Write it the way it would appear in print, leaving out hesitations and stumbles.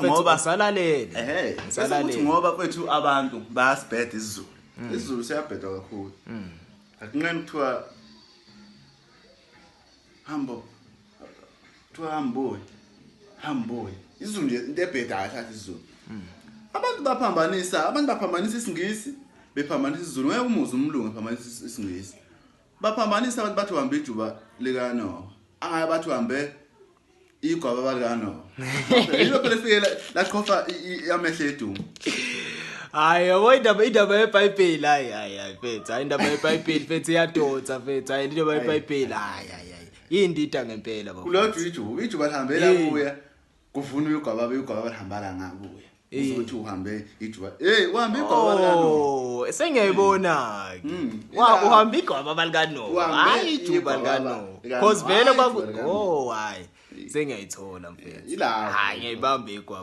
mfethu, ngoba ngisalalele. Ehhe, bese kuthi Ngisalalele. ngoba mfethu abantu bayasibheda isiZulu. IsiZulu siyabhedwa kakhulu. Akunqeni kuthiwa hambo. Kuthiwa hamboy. Hamboy. IsiZulu nje into ebhedayo kahle isiZulu. Abantu baphambanisa isiNgisi, bephambanisa isiZulu. Ngeke umuze umlungu ephambanisa isiNgisi. Baphambanisa abantu, bathi uhambe ijuba likaNoah. Angaye bathi uhambe igwababa likaNoah. Yilo phela efike laqhofa amehlo edumo. Hayi, yabo, indaba yeBhayibheli, hayi, hayi, hayi mfethu, hayi, indaba yeBhayibheli mfethu iyadonsa mfethu, hayi, indaba yeBhayibheli, hayi, hayi, hayi. Indida ngempela bafethu. Kulodwa ijuba lihambela kuya kuvunwa igwababa lihambala ngakuya. Uzothi uhambe ijuba. Hey, uhambe igwababa likaNoah. Oh, sengiyayibona ke. Wa uhamba igwababa likaNoah. Uhambe Hayi, ijuba igwababa likaNoah. likaNoah. Cause vele Hayi, kwaku ijuba likaNoah. Oh, hayi. Sengiyayithola mfethu. Ilapho. Hayi, ngiyayibamba igwababa.